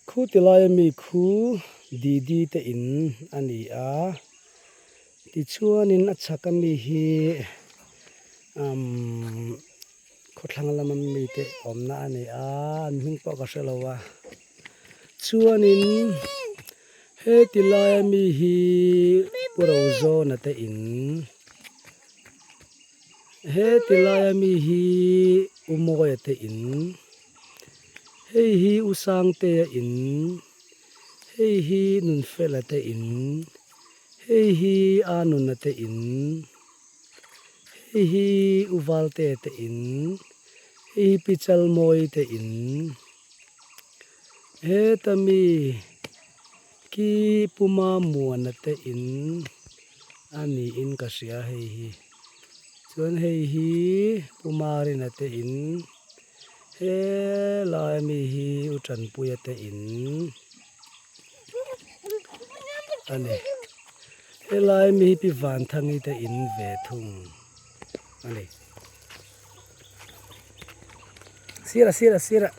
Khu ti laia mi khu Didi te in a ni a, tichuanin a chhak ami hi umm khawthlang lama mite awmna a ni a, an hming pawh ka hre lo a, chuanin heti laia mi hi Pu Rozawna te in heti laia mi hi U Mawia te in. Hei hi U Sangtea in, hei hi Nunfela te in, hei hi Anuna te in, hei hi U Valtea te in, hei hi Pi Chalmawii te in, heta mi khi Pu Mamuana te in a niin ka hria hei hi, chuan hei hi Pu Marina te in. He lai ami hi u Tanpuia te in a ni. He lai ami hi Pi Vanthangi te in ve thung a ni. Sirah sirah sirah.